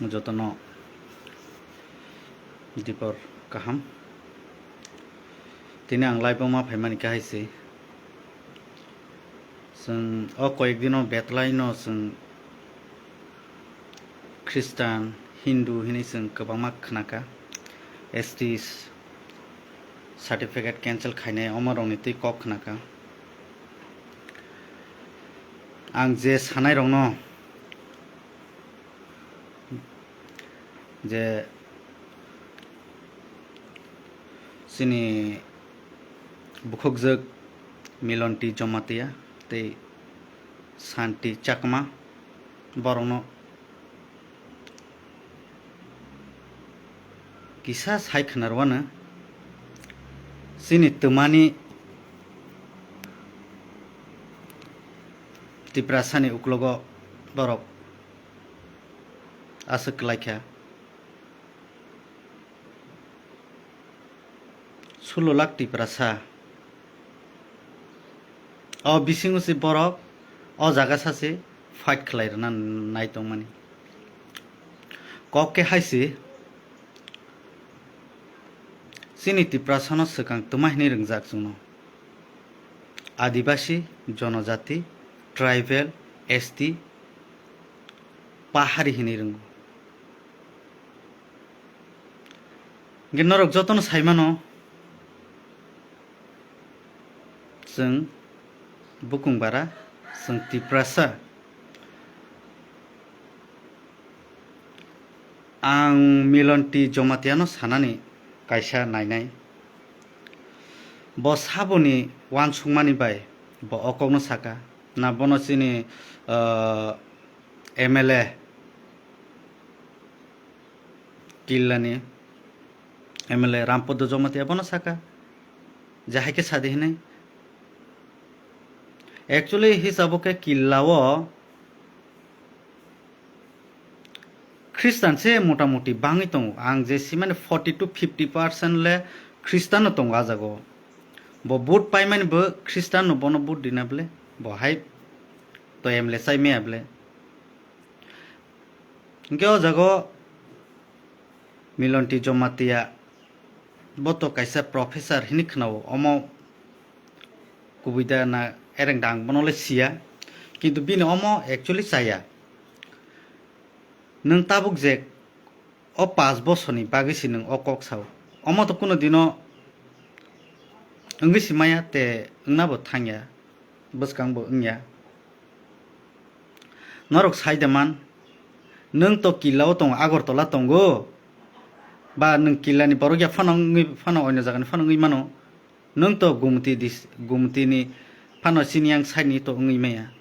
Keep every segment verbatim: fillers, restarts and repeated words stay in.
Jotono dipor kaham. Tini ang live-o ma phaimani khe hai se. Chwng o koyek dino betlaino chwng Christian, Hindu hinwi chwng kwbangma khnakha. S T certificate cancel khainai, omo rokni twi kok khnakha. Ang je sanairokno je chini bukhukjwk Milonti Jomatia tei Santi Chakma, borokno kisa sai khwnarwano chini twmani Tiprasani uklogo borok aswk kwlaikha. Sulo lakh Tiprasa. O bisingo se borok o jaga sase fight khlai rwna nai tongmani. Kok khe hai se, chini Tiprasano swkang twma hinwi rwngjak chwngno. Adibasi, Jonojati, Tribal, S T, Pahari hinwi rwngo. Hwnkhe norok jotono saimano, chwng bukung bara, chwng Tiprasa. Ang Milonti Jomatiano sanani kaisa nainai. Bo saboni uansukmani bai bo o kokno saka. Na bono chini, ah, M L A Killani M L A Rampaddo Jomatia bono saka, je hai khe sadi hinwi. Actually, hisabo khe Killao Khristan se motamuti bangwi tongo. Ang je simani forty to fifty percent le Khristan no tongo a jaga o. Bo vote paimani bo Khristan no bono vote dina bole, bo hai to M L A chai maya bole. Hwnkhe o jaga o Milonti Jomatia bo to kaisa professor hinwi khwnao, omo kubui da na ereng da ang bono le siya, kintu bini omo actually chaya. Nwng tabuk je o pash bosorni bagwi se nwng o kok sao, omo to kuno dino wngwi se maya, te wngna bo thangya, bwskang bo wngya. Norok sai de man, nwng to Killa o tongo, Agartala tongo, ba nwng Killa ni borok ya phano wngwi, phano oino jaga ni phano wngwi mano, nwng to Gumti dis-, Gumti ni phano sini yang side ni to wngwi maya.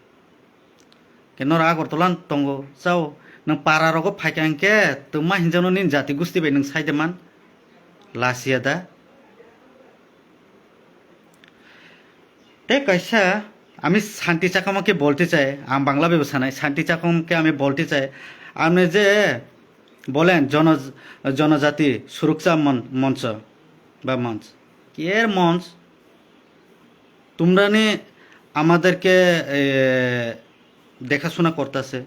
Ke norok Agartala tongo, chao, nwng para rogo phaikha hwnkhe twma hinjakno nini jati gusti bai nwng sai de man, lasiya da. Te kaisa, আমি শান্তি চাকমাকে বলতে চাই, ang Bangla bai bo sanai, শান্তি চাকমাকে আমি বলতে চাই, আপনি যে বলেন জন-, জনজাতি সুরক্ষা মন-, মঞ্চ বা মঞ্চ, কি এর মঞ্চ? তোমরা নি আমাদেরকে, এ, দেখাশোনা করতেছে।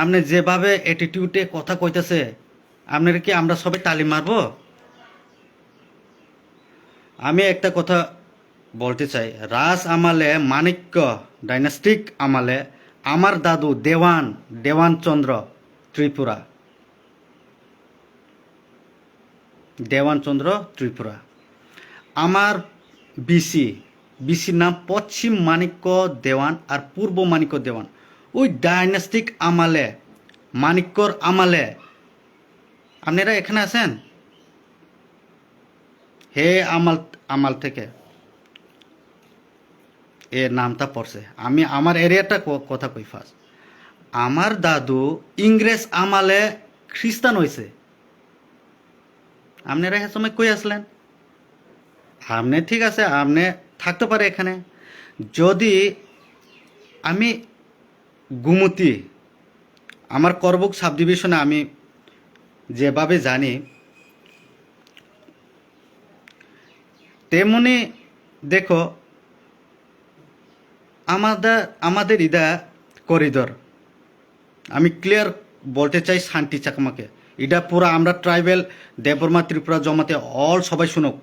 আপনি যেভাবে অ্যাটিটিউডে কথা কইতেছে, আপনারা কি আমরা সবাই তালি মারবো? আমি একটা কথা বলতে চাই, রাজ আমলে, মাণিক্য ডাইনাস্টিক আমলে আমার দাদু দেওয়ান, দেওয়ান চন্দ্র ত্রিপুরা, দেওয়ান চন্দ্র ত্রিপুরা, আমার বিসি, বিসির নাম পশ্চিম মাণিক্য দেওয়ান আর পূর্ব মাণিক্য দেওয়ান। ওই ডাইনাস্টিক আমলে, মাণিক্যর আমলে, আপনারা এখানে আছেন? হে আমাল, আমাল থেকে এ নামটা পড়ছে। আমি আমার এরিয়াটা ক-, কথা কই ফার্স্ট। আমার দাদু ইংরেজ আমলে খ্রিস্টান হয়েছে। আপনারা হে সময় কই আসলেন? আপনি ঠিক আছে, আপনি থাকতে পারে এখানে। যদি আমি গুমতি, আমার করবুক সাবডিভিশনে আমি যেভাবে জানি, তেমনি দেখো, আমাদের, আমাদের ইদা করিডোর, আমি ক্লিয়ার বলতে চাই শান্তি চাকমাকে। এটা পুরা আমরা ট্রাইবেল, দেববর্মা, ত্রিপুরা, জমাতে অল সবাই শুনুক।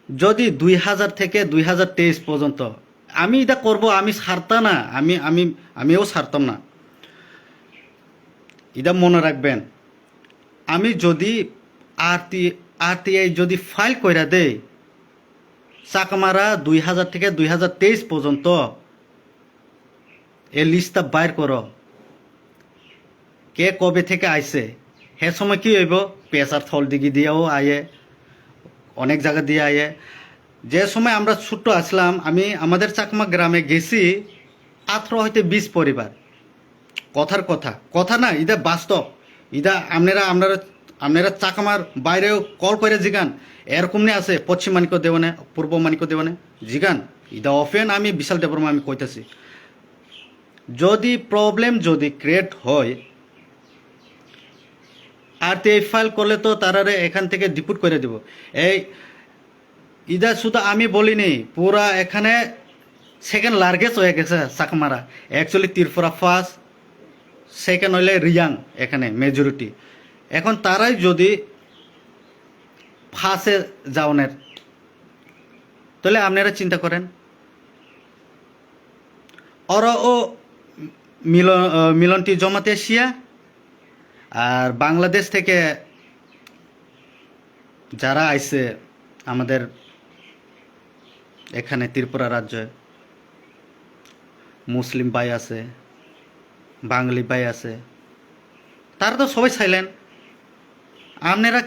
যদি দুই হাজার থেকে দুই হাজার তেইশ পর্যন্ত আমি এটা করব, আমি ছাড়তাম না, আমি আমি আমিও ছাড়তাম না। এটা মনে রাখবেন, আমি যদি আরটি আরটিআই যদি ফাইল কইরা দেই, চাকমারা দুই হাজার থেকে দুই হাজার তেইশ পর্যন্ত এই লিস্টটা বাইর করো, কে কবে থেকে আইছে। হে সময় কি হইব? পেশার থল দিকে দিয়েও আয়ে, অনেক জায়গা দিয়ে আয়ে। যে সময় আমরা ছোট্ট আসলাম, আমি আমাদের চাকমা গ্রামে গেছি, আঠারো হইতে বিশ পরিবার। কথার কথা, কথা না, এটা বাস্তব। এটা আপনারা আপনারা আপনারা চাকমার বাইরেও কল করে জিগান, এরকম নি আছে পশ্চিম মানিক্য দেওয়ানে, পূর্ব মানিক্য দেওয়ানে, জিগান। এটা অফেন আমি বিশাল দেববর্মা আমি কইতাছি। যদি প্রবলেম যদি ক্রিয়েট হয়, আরটিআই ফাইল করলে তো তারারে এখান থেকে ডিপুট করে দিব। এই ইদা শুধু আমি বলিনি, পুরা এখানে সেকেন্ড লার্জেস্ট হয়ে গেছে চাকমারা। অ্যাকচুয়ালি ত্রিপুরা ফার্স্ট, সেকেন্ড হইলে রিয়াং, এখানে মেজরিটি। এখন তারাই যদি ফার্স্টে যাওনের, তাহলে আপনারা চিন্তা করেন। ওরা ও মিলন মিলনটি জমাতে শিয়া, আর বাংলাদেশ থেকে যারা আইছে আমাদের এখানে ত্রিপুরা রাজ্যে, মুসলিম ভাই আছে, বাঙালি ভাই আছে, তারা তো সবাই সাইলেন্ট। আপনারা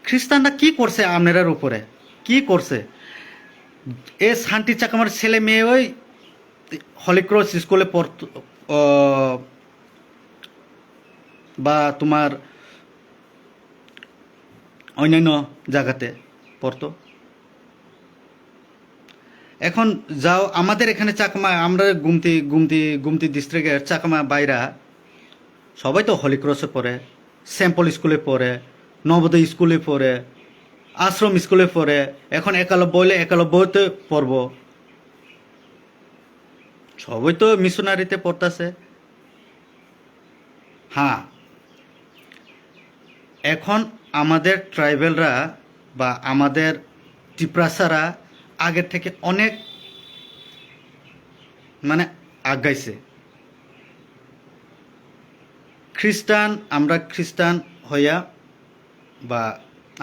খ্রিস্টানরা কি করছে আপনারার উপরে? কি করছে? এ শান্তি চাকমার ছেলে মেয়ে ওই হলি ক্রস স্কুলে পড়তো, আহ, বা তোমার অন্যান্য জায়গাতে পড়তো। এখন যাও, আমাদের এখানে চাকমা, আমরা গুমতি গুমতি গুমতি ডিস্ট্রিক্টের চাকমা ভাইরা সবাই তো হলি ক্রসে পড়ে, সেন্ট পল স্কুলে পড়ে, নবোদয় স্কুলে পড়ে, আশ্রম স্কুলে পড়ে। এখন একালব্য হইলে একালব্যতে পড়বো। সবাই তো মিশনারিতে পড়তাছে। হ্যাঁ, এখন আমাদের ট্রাইবেলরা বা আমাদের তিপ্রাসারা আগের থেকে অনেক, মানে, আগাইছে। খ্রিস্টান, আমরা খ্রিস্টান হইয়া বা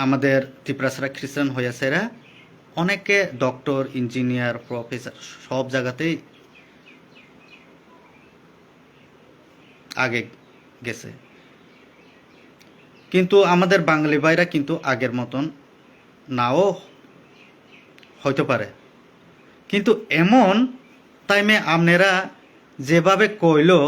আমাদের তিপ্রাসারা খ্রিস্টান হইয়া সেরা অনেকে ডক্টর, ইঞ্জিনিয়ার, প্রফেসর সব জায়গাতেই আগে গেছে। কিন্তু আমাদের বাঙালি ভাইরা কিন্তু আগের মতন নাও হইতে পারে, কিন্তু এমন টাইমে আপনারা যেভাবে কইলো,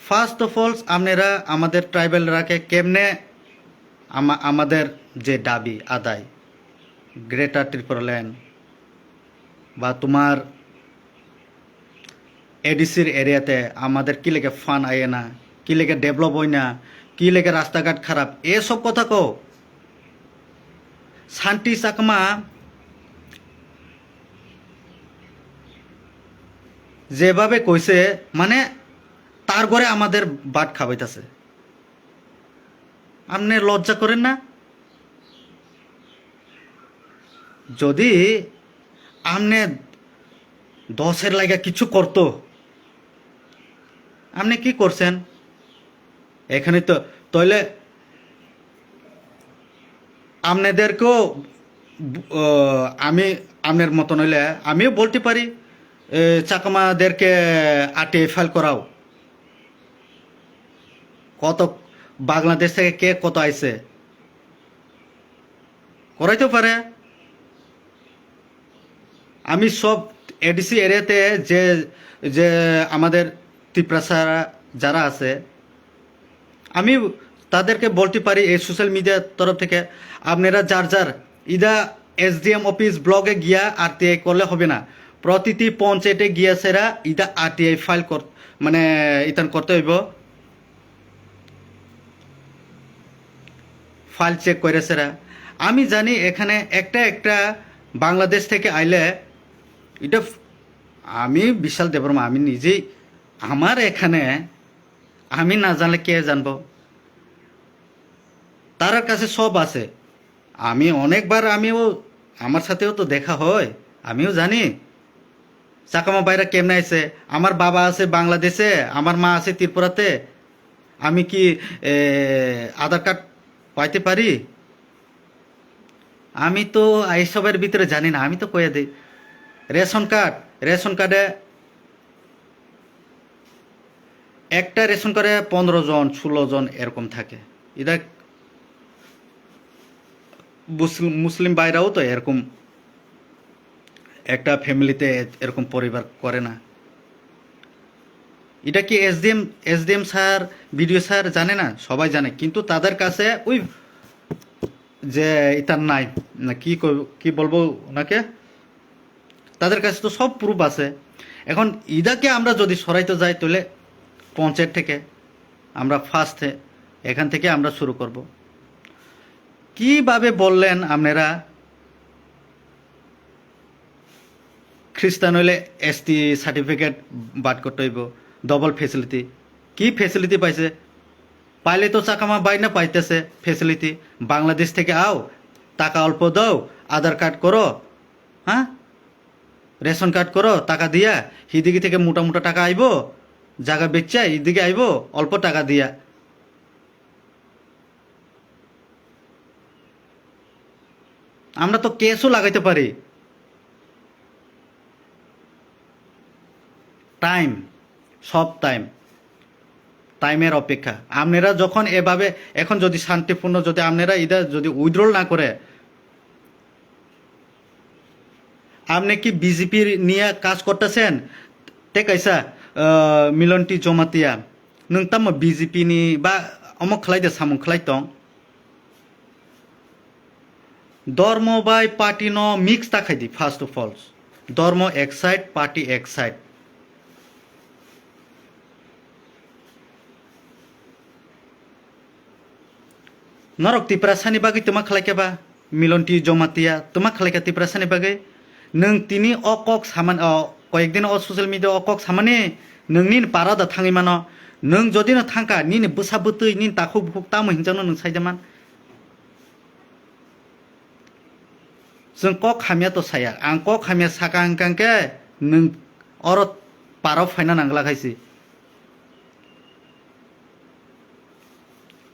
ফার্স্ট অফ অল আপনারা আমাদের ট্রাইবেলরাকে কেমনে আমা-, আমাদের যে দাবি আদায়, গ্রেটার ত্রিপুরাল্যান্ড বা তোমার এডিসির এরিয়াতে আমাদের কি লেগে ফান্ড আয় না, কি লেগে ডেভেলপ হয় না, কি লেগে রাস্তাঘাট খারাপ, এসব কথা কও। শান্তি চাকমা যেভাবে কইছে, মানে, তার ঘরে আমাদের ভাত খাবাইতাছে। আপনি লজ্জা করেন না? যদি আপনি দশের লাগা কিছু করতো, আপনি কি করছেন? এখানে তো তাহলে আপনাদেরকেও, আহ, আমি আপনার মতন হইলে আমিও বলতে পারি, এ, চাকমাদেরকে আরটিআই ফাইল করাও। কত বাংলাদেশ থেকে কে কত আইছে, করাইতে পারে। আমি সব এডিসি এরিয়াতে যে, যে আমাদের তিপ্রাসারা যারা আছে, আমি তাদেরকে বলতে পারি এই সোশ্যাল মিডিয়ার তরফ থেকে, আপনারা যার যার ইদা এসডিএম অফিস ব্লকে গিয়া আরটিআই করলে হবে না, প্রতিটি পঞ্চায়েতে গিয়া সেরা ইদা আরটিআই ফাইল কর, মানে, ইতান করতে হইব। ফাইল চেক করে সেরা। আমি জানি এখানে একটা একটা বাংলাদেশ থেকে আইলে এটা ফ-, আমি বিশাল দেববর্মা, আমি নিজেই, আমার এখানে আমি না জানলে কে জানবো? তার কাছে সব আছে। আমি অনেকবার, আমিও, আমার সাথেও তো দেখা হয়, আমিও জানি চাকমা ভাইরা কেমনে আছে। আমার বাবা আছে বাংলাদেশে, আমার মা আছে ত্রিপুরাতে। আমি কি, এ, আধার কার্ড পাইতে পারি? আমি তো এইসবের ভিতরে জানি না, আমি তো কয়ে দিই। রেশন কার্ড, রেশন কার্ডে একটা রেশন কার্ডে পনেরো জন, ষোলো জন এরকম থাকে। এটা মুসলিম, মুসলিম ভাইরাও তো এরকম একটা ফ্যামিলিতে এরকম পরিবার করে না। এটা কি SDM, SDM sir, BDO sir জানে না? সবাই জানে, কিন্তু তাদের কাছে ওই যে এটা নাই, না কি কই-, কি বলবো ওনাকে, তাদের কাছে তো সব প্রুফ আছে। এখন ইদাকে আমরা যদি সরাইতে যাই, তাহলে পঞ্চায়েত থেকে আমরা ফার্স্টে, এখান থেকে আমরা শুরু করব। কিভাবে বললেন আপনারা, খ্রিস্টান হইলে এসটি সার্টিফিকেট বাদ করতে হইব, ডবল ফেসিলিটি? কি ফেসিলিটি পাইছে? পাইলে তো চাকমা ভাই না পাইতেছে ফেসিলিটি। বাংলাদেশ থেকে আও, টাকা অল্প দাও, আধার কার্ড করো, হ্যাঁ, রেশন কার্ড করো, টাকা দিয়া হিদিকে থেকে মোটা মোটা টাকা আইবো, জায়গা বেচা এদিকে আইবো অল্প টাকা দিয়া। আমরা তো কেসও লাগাইতে পারি। টাইম, সব টাইম, টাইমের অপেক্ষা। আপনারা যখন এভাবে এখন যদি শান্তিপূর্ণ যদি আপনারা এটা যদি উইথড্রল না করে, আপনি কি বিজেপি নিয়ে কাজ করতেছেন? Te kaisa, ah, Milonti Jomatia, nwng tamo BJP ni ba omo khlai de samung khlai tong? Dormo bai party no mix ta khai di, first of all. Dormo ek side, party ek side. Norok Tiprasani bagwi twma khlai khe ba? Milonti Jomatia twma khlai kha Tiprasani bagwi? Nwng tini o kok saman, o koyek din o social media o kok samani nwng nini para da thangwi mano. Nwng jodi no thangkha, nini bwsa bwtwi, nini takhuk bukhuk tamo hinjakno nwng saida man? Chwng kok hamya to saya, ang kok hamya saka hwnkha hwnkhe nwng oro parao phaina nangla khaisi.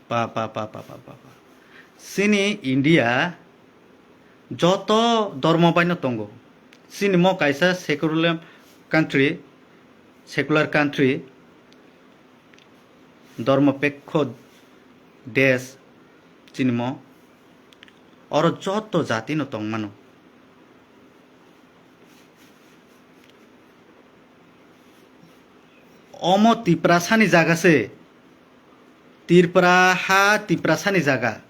Pa, pa, pa. Chini India joto dormo baino tongo. Chini mo kaisa secular country, secular country, dormo pekho desh chini mo. Oro joto jati no tong mano. Omo Tiprasani jaga se. Tripura ha Tiprasani jaga.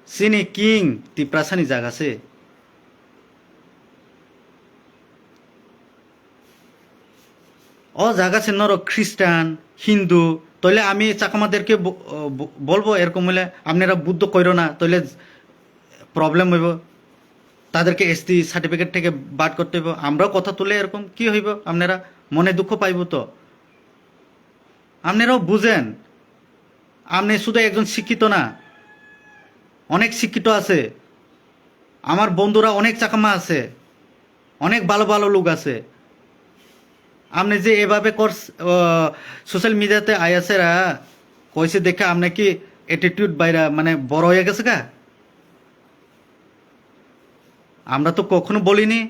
Chini king Tiprasani jaga se. O jaga se norok Christian, Hindu, toile ami Chakmaderke bo-, bo-, bolbo erokom hoile, apnara Buddho koiro na, toile problem hoibo, taderke ST certificate থেকে বাদ করতে হইব। আমরাও কথা তুলে এরকম কি হইব? আপনারা মনে দুঃখ পাইব তো। আপনারাও বুঝেন, আপনি শুধু একজন শিক্ষিত না, অনেক শিক্ষিত আছে, আমার বন্ধুরা অনেক চাকমা আছে, অনেক ভালো ভালো লোক আছে। আপনি যে এভাবে করস-, ও, সোশ্যাল মিডিয়াতে আয়াসেরা কইছে দেখে আপনি কি অ্যাটিটিউড বাইরা মানে বড় হয়ে গেছে গা? আমরা তো কখনো বলিনি।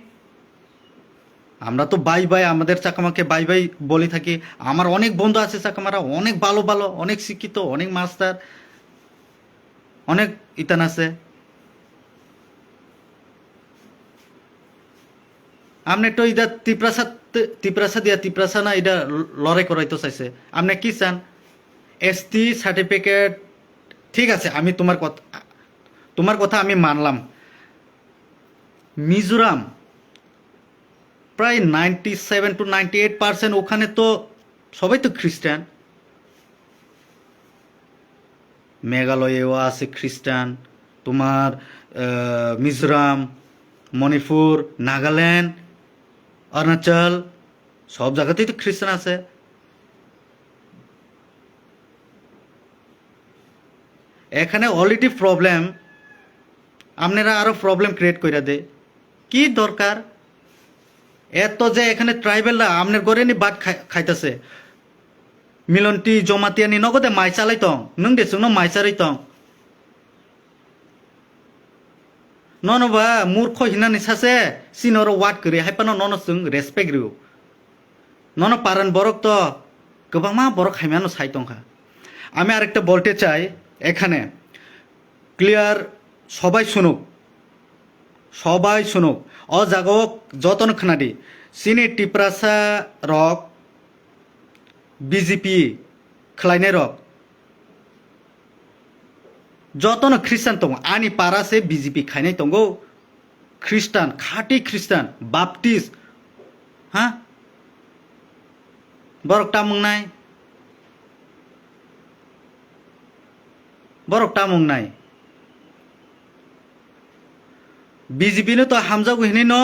আমরা তো ভাই ভাই, আমাদের চাকমাকে ভাই ভাই বলি থাকি। আমার অনেক বন্ধু আছে চাকমারা, অনেক ভালো ভালো, অনেক শিক্ষিত, অনেক মাস্টার, অনেক ইতান আছে। আপনি তো ইটা তিপ্রাসা, তিপ্রাসা দিয়া তিপ্রাসা না ইটা লড়াই করাইতো চাইছে। আপনি কি চান? এসটি সার্টিফিকেট, ঠিক আছে, আমি তোমার কথা, তোমার কথা আমি মানলাম। মিজোরাম প্রায় ninety seven to ninety eight percent, ওখানে তো সবাই তো খ্রিস্টান। মেঘালয়েও আছে খ্রিস্টান, তোমার, আহ, মিজোরাম, মণিপুর, নাগাল্যান্ড, অরুণাচল, সব জায়গাতেই তো খ্রিস্টান আছে। এখানে অলরেডি প্রবলেম, আপনারা আরো প্রবলেম ক্রিয়েট কইরা দে। কি দরকার? এত যে এখানে ট্রাইবেলরা আপনার ঘরে নি ভাত খাই-, খাইতাছে, মিলনটি জমাতিয়ানি নগদে মাইচালাই tong, nung de chwngno maicharwi tong. Nono ba murkho hinani sase, sinoro word kwrwi, hai phano nono chwng respect rw. Nono paran borok to kwbangma borok haimano sai tongkha. আমি আরেকটা বলতে চাই এখানে, ক্লিয়ার, সবাই শুনুক, সবাই শুনুক। O jagao jotono khnadi, chini Tiprasa rok B J P khlainai rok, jotono Christian tongo, ani para se B J P khainai tongo, Christian, khati Christian, Baptist, ha? Borok tamung nai? Borok tamung nai? B J P no to hamjago hinwi no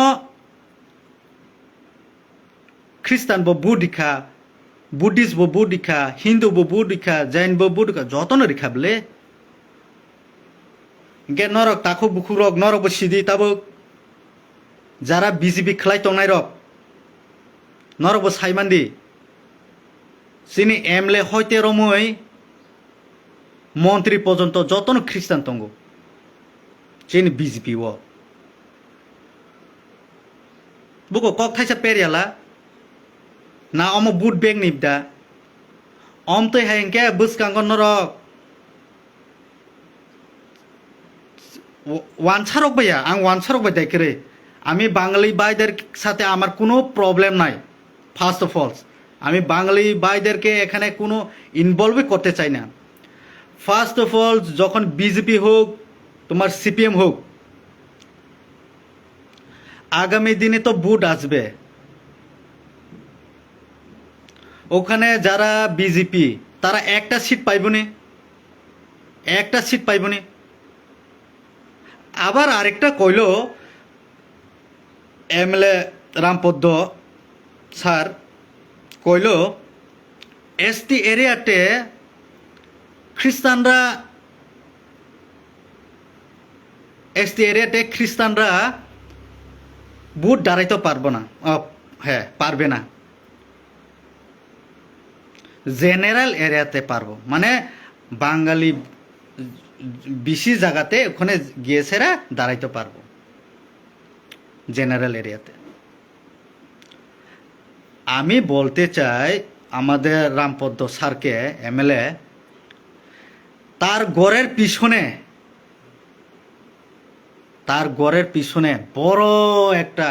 Christian bo vote rikha, Buddhist bo vote rikha, Hindu bo vote rikha, Jain bo vote rikha, jotono rikha bwle. Hinkhe norok takhuk bukhukrok norokbo sidi tabuk, jara B J P khlai tongnairok, norokbo saimandi. Chini M L A hoite romwi montri pojonto jotono Christian tongo chini B J P o. Buko kok thaisa peryala na omo vote bank ni da. Omtwi hai hinkhe bwskango norok wa-, wansarok bai ya, ang wansarok bai dai kwrwi. আমি বাঙালি ভাইদের সাথে আমার কোনো প্রবলেম নাই। First of all, আমি বাঙালি ভাইদেরকে এখানে কোনো ইনভলভই করতে চাই না। ফার্স্ট অফ অল, যখন বিজেপি হোক, তোমার সিপিএম হোক, আগামী দিনে তো ভোট আসবে, ওখানে যারা বিজেপি, তারা একটা সিট পাইবনি, একটা সিট পাইবনি। আবার আরেকটা কইলো এমএলএ রামপদ্ম স্যার, কইলো এসটি এরিয়াতে খ্রিস্টানরা, এসটি এরিয়াতে খ্রিস্টানরা ভোট দাঁড়াইতে পারবো না। আহ, হ্যাঁ, পারবে না। জেনারেল এরিয়াতে পারবো, মানে বাঙালি বেশি জায়গাতে ওখানে গিয়ে সেরা দাঁড়াইতে পারবো জেনারেল এরিয়াতে। আমি বলতে চাই আমাদের রামপদ্ম স্যারকে, এমএলএ, তার ঘরের পিছনে, তার ঘরের পিছনে বড় একটা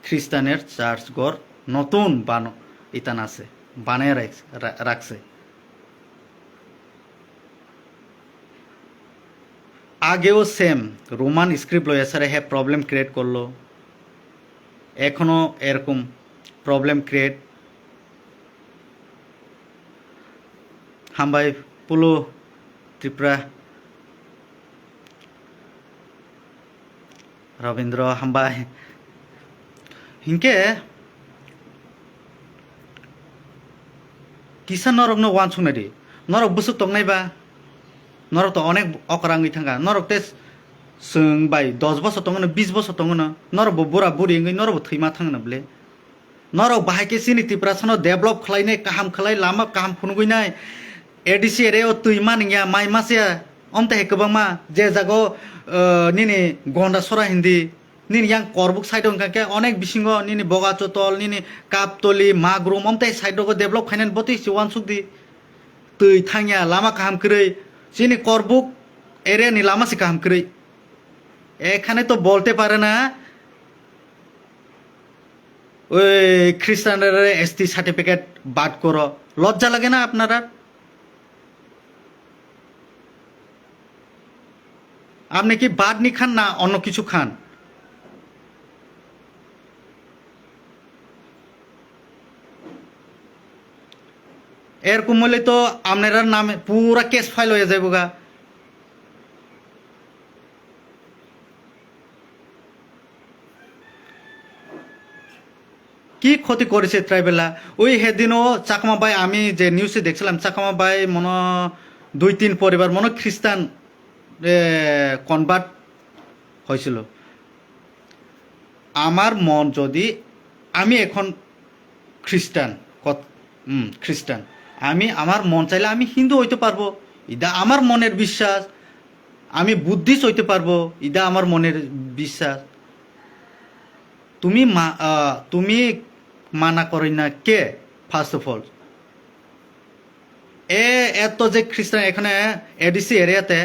খ্রিস্টানের চার্চ ঘর নতুন বানো-, ইতান আছে, বানিয়ে রাখ-, রা-, রাখছে। আগেও সেম রোমান স্ক্রিপ্ট লইয়া স্যারে হে প্রবলেম ক্রিয়েট করলো, এখনো এরকম প্রবলেম ক্রিয়েট। হামবাই পুলু Tripura. Robindro, hambai. Hinkhe kisa norokno uansuknai di. Norok bwswk tongnai ba? Norok to onek okra wngwi thangkha. Norok tei chwng bai dos bosor tongo no, bis bosor tongo no. Norok bo bura buri wngwi norok bo thwima thangno bwle. Norok bahai khe chini Tiprasano develop khlainai, kaham khlai, lama kaham phunugwinai, A D C area o twi maningya, mai masiya, omtwi hai kwbangma je jago, uh, nini Gondasora hindi, nini yang Korbuk side o hwnkha khe onek bisingo nini Bogachotol, nini Kaptoli, Magrum, omtwi side rogo develop khainani botwi se uansuk di. Twi thangya, lama kaham kwrwi, chini Korbuk area ni lama se kaham kwrwi. এখানে তো বলতে পারে না, ওই খ্রিস্টানরা ST certificate বাদ করো, লজ্জা লাগে না আপনারা? আপনি কি বাদ নি খান না অন্য কিছু খান? এরকম হইলে তো আপনার নামে পুরা কেস ফাইল হয়ে যাইব গা। কি ক্ষতি করেছে ট্রাইবেলরা? ওই হেদিনও চাকমা ভাই, আমি যে নিউজে দেখছিলাম, চাকমা ভাই মনে হয় দুই তিন পরিবার মনে হয় খ্রিস্টান, এ, কনভার্ট হয়েছিল। আমার মন যদি, আমি এখন খ্রিস্টান, কত-, হুম, খ্রিস্টান। আমি আমার মন চাইলে আমি হিন্দু হইতে পারবো, এটা আমার মনের বিশ্বাস। আমি বুদ্ধিস্ট হইতে পারবো, এটা আমার মনের বিশ্বাস। তুমি মা-, আহ, তুমি মানা করো না কে? ফার্স্ট অফ অল, এ, এত যে খ্রিস্টান এখানে এডিসি এরিয়াতে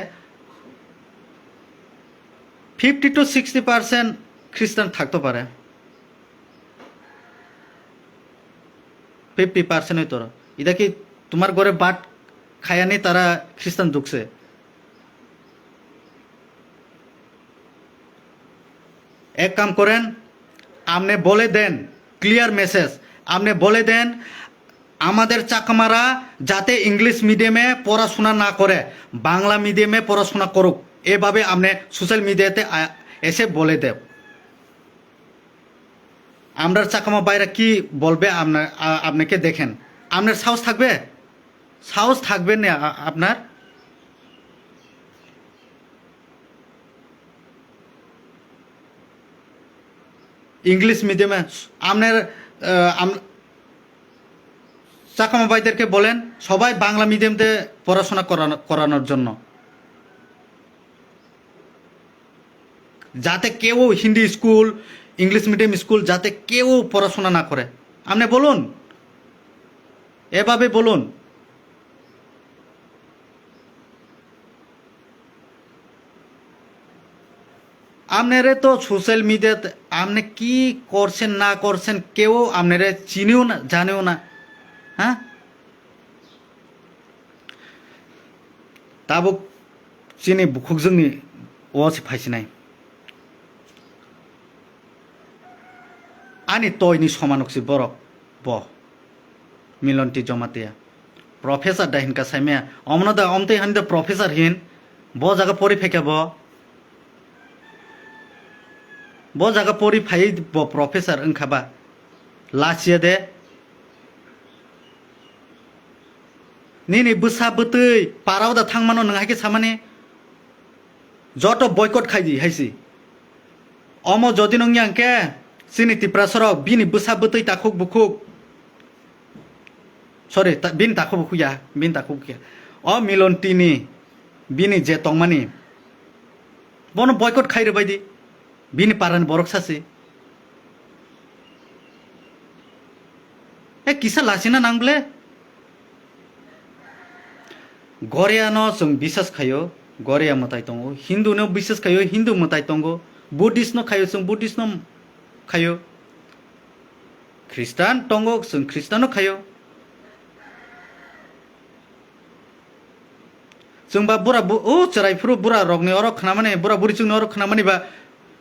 ফিফটি টু সিক্সটি পার্সেন্ট খ্রিস্টান থাকতে পারে। ফিফটি পার্সেন্ট হয়তো। এটা কি তোমার ঘরে বাট খায়ানি তারা খ্রিস্টান ঢুকছে? এক কাম করেন, আপনি বলে দেন, ক্লিয়ার মেসেজ, আপনি বলে দেন, আমাদের চাকমারা যাতে ইংলিশ মিডিয়ামে পড়াশোনা না করে, বাংলা মিডিয়ামে পড়াশোনা করুক, এভাবে আপনি সোশ্যাল মিডিয়াতে আ-, এসে বলে দেব। আমরা চাকমা ভাইরা কি বলবে, আপনা-, আ-, আপনাকে দেখেন, আপনার সাহস থাকবে? সাহস থাকবে না আ-, আপনার? ইংলিশ মিডিয়ামে আপনার, আহ, আম-, চাকমা ভাইদেরকে বলেন সবাই বাংলা মিডিয়ামতে পড়াশোনা করানো-, করানোর জন্য, যাতে কেউ Hindi school, English medium school যাতে কেউ পড়াশোনা না করে। আপনি বলুন, এভাবে বলুন। আপনারে তো সোশ্যাল মিডিয়াতে আপনি কি করছেন না করছেন কেউ আপনারে চিনিও না, জানেও না, হ্যাঁ? Tabuk chini bukhukjwkni o se phaisinai. Ani toini somanok se borok bo. Milonti Jomatia. Professor da hinka saimaya. Omno da omtwi hani da professor hin. Bo jaga pori phaikha bo. Bo jaga pori phai bo professor wngkha ba. Lachiya de. Nini bwsa bwtwi parao da thangmano nwng hai khe samani? Joto boycott khai di hai si. Omo jodi nung yang khe chini Tiprasarok bini bwsa bwtwi takhuk bukhuk. Sorry, ta-, bini takhuk bukhuk ya, bini takhuk bukhuk ya. O Milon Tini bini je tongmani. Bono boycott khai rwbai di. Bini parani borok sasi. E kisa lasina nang ble? Goria no chwng bisas khaio, Goria mwtai tongo. Hindu no bisas khaio, Hindu mwtai tongo. Buddhist no khaio, chwng Buddhist no khaio. Christian tongo, chwng Christian no khaio. Chwng ba bura bu-, o chwrai phuru bura rokni oro khnamani, bura buri chwngni oro khnamani ba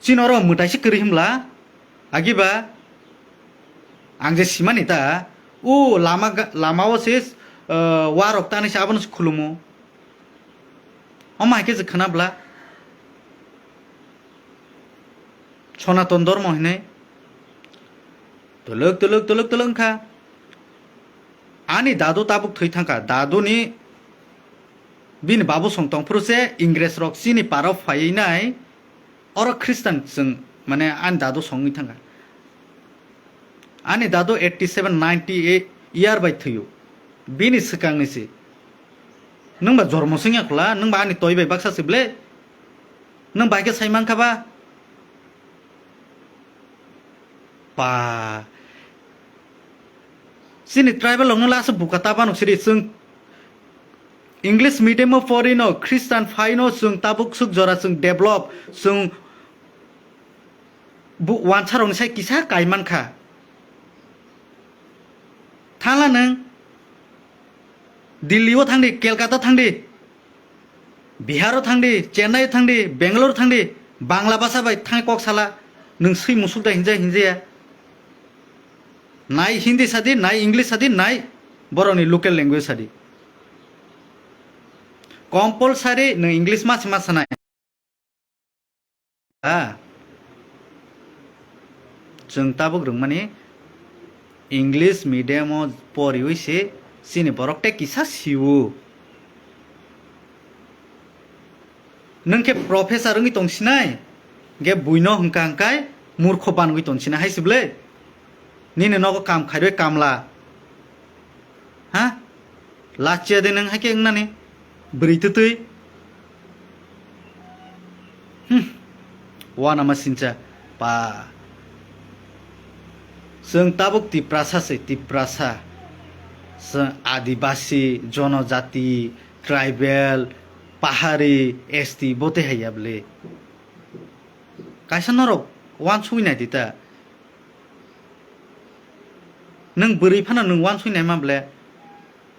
chini oro mwtai se kwrwi himla. Agi ba ang je simani ta, o lama ga-, lama o se, uh, wa rok tani se abono se khulumo. Omo hai khe je khna bla. Sonaton Dhormo hinwi twlwk, twlwk, twlwk, twlwk wngkha. Ani dadu tabuk thwi thangkha. Daduni bini babu song tongphuru se Ingres rok chini parao phaiwi nai oro Khristan chwng, mane, ani dadu songwi thangkha. Ani dadu eighty seven, ninety year bai thwio. Bini swkangni se. Nwng ba jormo swngya khwla, nwng ba ani toi bai baksa se ble. Nwng bai khe sai mankha ba? Pa. Chini tribal rokno last buka ta banuk siri chwng English medium o pori no, Christian phai no, chwng tabuk suk jora chwng develop, chwng bu wansa rokni sai kisa kai mankha. Thangla nwng Delhi o thangdi, Kolkata thangdi, Bihar o thangdi, Chennai o thangdi, Bangalore o thangdi, Bangla basa bai thang kok sala, nwng swi musuk da hinjaya hinjaya. Nai Hindi sadi, nai English sadi, nai borokni local language sadi. Compulsory nwng English ma se ma sanai. Ha? Chwng tabuk rwngmani English medium o poriwi se chini borok tei kisa siwo. Nwng khe professor wngwi tong sinai, hwnkhe buino hwnkha hwnkhe murkho banwi tong sinai hai se bwle? Nini nogo kam khairwi kamla. Ha? Lachia de nwng hai khe wngnani? Bwrwi twtwi? Hmm. Uanama sincha pa. Chwng tabuk Tiprasa se, Tiprasa. Chwng Adibasi, Jonojati, Tribal, Pahari, S T bo tei hai ya bwle. Kaisa norok uansugwi nai di ta. Nwng bwrwi phano nwng uansugwi naima bwle.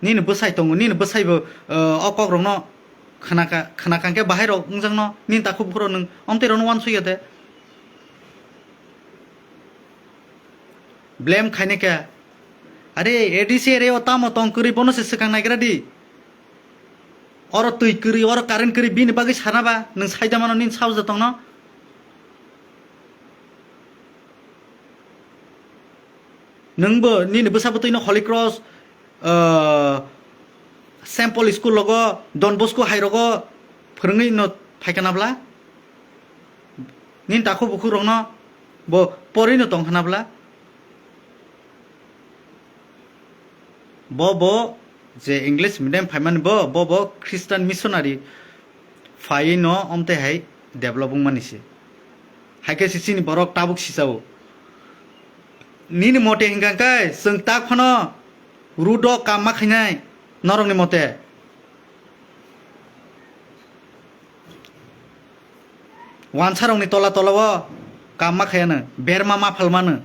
Nini bwsai tongo, nini bwsai bo, eh, o kok rokno khwnaka, khwnakha hwnkhe bahai rok wngjakno, nini takhuk bukhuk rok nwng omtwi rokno uansugya de. Blame khainai khe. Are, A D C area o tamo tong kwrwi bono se swkang naigra di. Oro twi kwrwi, oro current kwrwi, bini bagwi sana ba, nwng saida mano nini saoja tongno. Nwngbo nini bwsa bwtwino Holy Cross, ah, Saint Paul school rogo, Don Bosco hai rogo phwrwngwi no phaikha na bwla? Nini takhuk bukhuk rokno bo porwi no tongkha na bwla? Bo, bo je English medium phaimani bo, bo, bo Christian missionary phaiwi no omtwi hai develop wngmani se. Hai khe se chini borok tabuk sisao. Nini mote hingka khe chwng tak phano road o kam ma khainai norokni mote. Wansarokni tola tola o kam ma khayano, berma ma phalmano.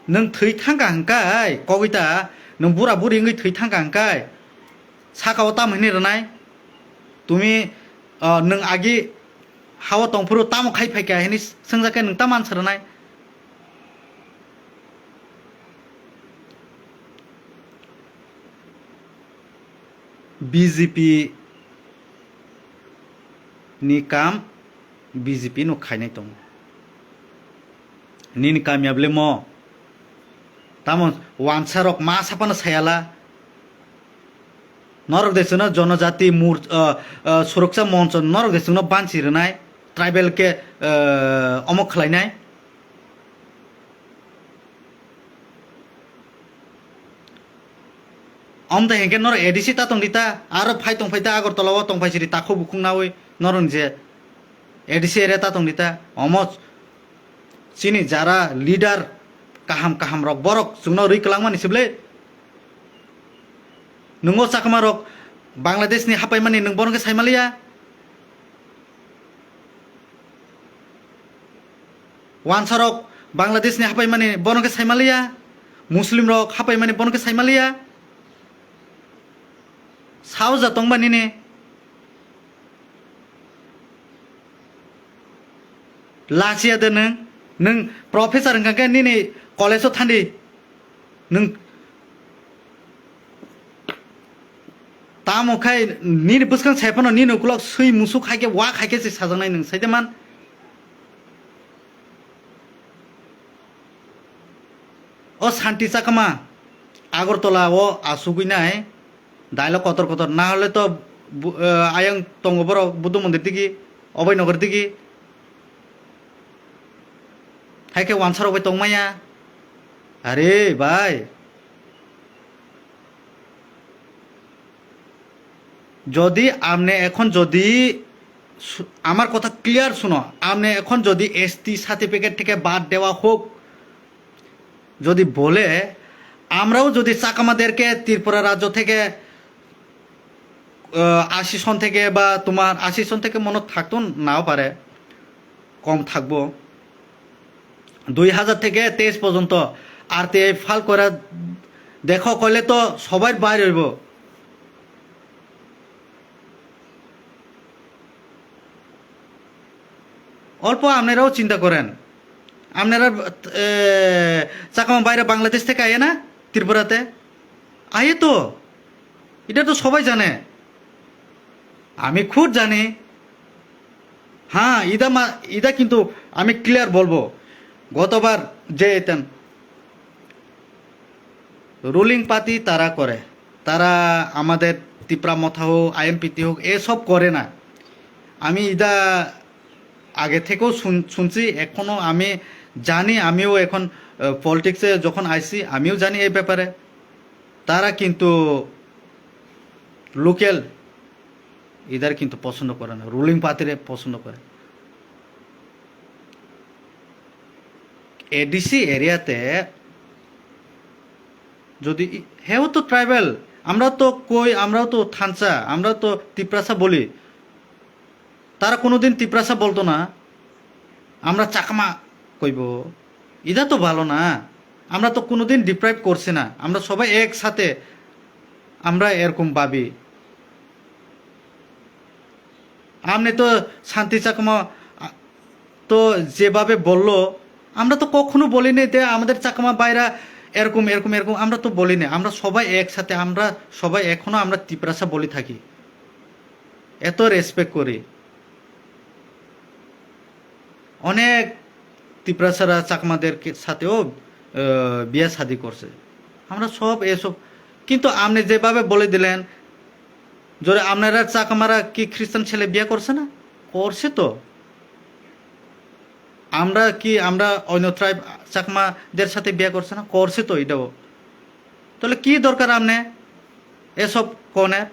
Nwng thwi thangkha hwnkhe, kogwi ta, nwng bura buri wngwi thwi thangkha hwnkhe, saka o tamo hinwi rwnai? Tumi, ah, nwng agi ha-o tongphuru tamo khai phaikha hinwi swngjak khe nwng tamo answer rwnai? B J P ni kam B J P no khainai tongo. Nini kamya bwle mo? Tamo wansarok ma sapano sayala? Norok de chwngno Jonojati Mur-, ah, ah, Suroksa Moncho norok de chwngno banchi rwnai, tribal khe, ah, omo khlainai. Omo de hinkhe norok A D C ta tong di ta, aro phai tong phai ta Agartala o tong phai siri takhuk bukhuk naui norok je A D C area ta tong di ta, omo chini jara leader kaham kaham rok borok chwngno rwi kwlangmani se bwle. Nwng o chakma rok Bangladesh ni hapaimani nwng bono khe saimaliya? Wansarok Bangladesh ni hapaimani bono khe saimaliya? Muslim rok hapaimani bono khe saimaliya? Saoja tongba nini? Lachiya de nwng, nwng professor wngkha khe nini college o thandi. Nwng tamo khai nini bwskang sai phano nini ukulok swi musuk hai khe wak hai khe se sajaknai nwng sai de man. O Santi Chakma Agartala o asugwi nai. Dailo kotor kotor, na hole to bu-, eh, ayang tongo borok Buddha mondir digi, Oboi Nagar digi. Hai khe wansarok bai tongmaya. Are bhai, যদি আপনি এখন যদি শু-, আমার কথা ক্লিয়ার শুনো, আপনি এখন যদি এসটি সার্টিফিকেট থেকে বাদ দেওয়া হোক, যদি বলে, আমরাও যদি চাকমাদেরকে ত্রিপুরা রাজ্য থেকে, আহ, আশি সন থেকে বা তোমার আশি সন থেকে মনে থাকতো নাও পারে, কম থাকবো। দুই হাজার থেকে তেইশ পর্যন্ত আরটিআই ফাইল করে দেখো, করলে তো সবাই বাইর হইব। অল্প আপনারাও চিন্তা করেন। আপনারা, এ, চাকমা বাইরে বাংলাদেশ থেকে আয় না ত্রিপুরাতে? আয় তো। এটা তো সবাই জানে। আমি খুদ জানি। হ্যাঁ, ইদা মা-, ইদা কিন্তু আমি ক্লিয়ার বলবো, গতবার যে এতেন রুলিং পার্টি তারা করে, তারা আমাদের তিপ্রা মথা হোক, আইএমপিটি হোক, এসব করে না। আমি ইদা আগে থেকেও শুন-, শুনছি, এখনও আমি জানি, আমিও এখন পলিটিক্সে যখন আইছি আমিও জানি এই ব্যাপারে। তারা কিন্তু লোকাল ইদার কিন্তু পছন্দ করে না, রুলিং পার্টিরে পছন্দ করে। এডিসি এরিয়াতে যদি ই-, হেও তো ট্রাইবেল, আমরা তো কই, আমরাও তো থানচা, আমরা তো তিপ্রাসা বলি। তারা কোনোদিন তিপ্রাসা বলতো না, আমরা চাকমা কইব। ইদা তো ভালো না। আমরা তো কোনোদিন ডিপ্রাইভ করছি না, আমরা সবাই একসাথে, আমরা এরকম ভাবি। আপনি তো শান্তি চাকমা, আ, তো যেভাবে বললো, আমরা তো কখনো বলিনি যে আমাদের চাকমা ভাইরা এরকম, এরকম, এরকম, আমরা তো বলিনি। আমরা সবাই একসাথে, আমরা সবাই এখনো আমরা তিপ্রাসা বলি থাকি, এত রেসপেক্ট করি। অনেক তিপ্রাসারা চাকমাদের কে-, সাথেও, আহ, বিয়া শাদী করছে। আমরা সব এসব, কিন্তু আপনি যেভাবে বলে দিলেন, জোরে আপনারা চাকমারা কি খ্রিস্টান ছেলে বিয়ে করছে না? করছে তো। আমরা কি, আমরা অন্য ট্রাইব চাকমাদের সাথে বিয়ে করছে না? করছে তো এটাও। তাহলে কি দরকার আপনি এসব কনের?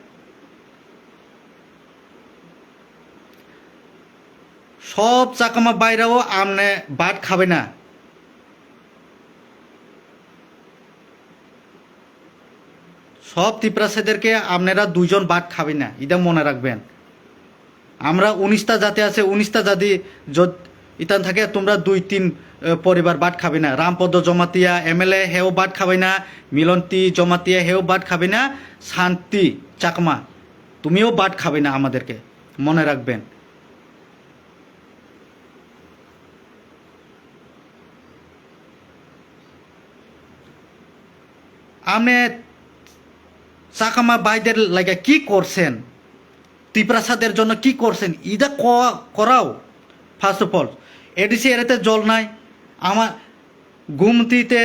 সব চাকমা বাইরাও আপনি বাট খাবে না। সব তিপ্রাসাদেরকে আপনারা দুইজন বাট খাবে না, এটা মনে রাখবেন। আমরা উনিশটা জাতি আছে, উনিশটা জাতি যদ-, ইতান থাকে, তোমরা দুই তিন, এ, পরিবার বাট খাবে না। রামপদ জমাতিয়া এমএলএ হেও বাট খাবে না, মিলন্তি জমাতিয়া হেও বাট খাবে না, শান্তি চাকমা তুমিও বাট খাবে না আমাদেরকে, মনে রাখবেন। আপনি চাকমা ভাইদের লাগে কি করছেন? তিপ্রাসাদের জন্য কি করছেন? ইদা ক-, করাও। ফার্স্ট অফ অল, এডিসি এরিয়াতে জল নাই। আমার গুমতিতে,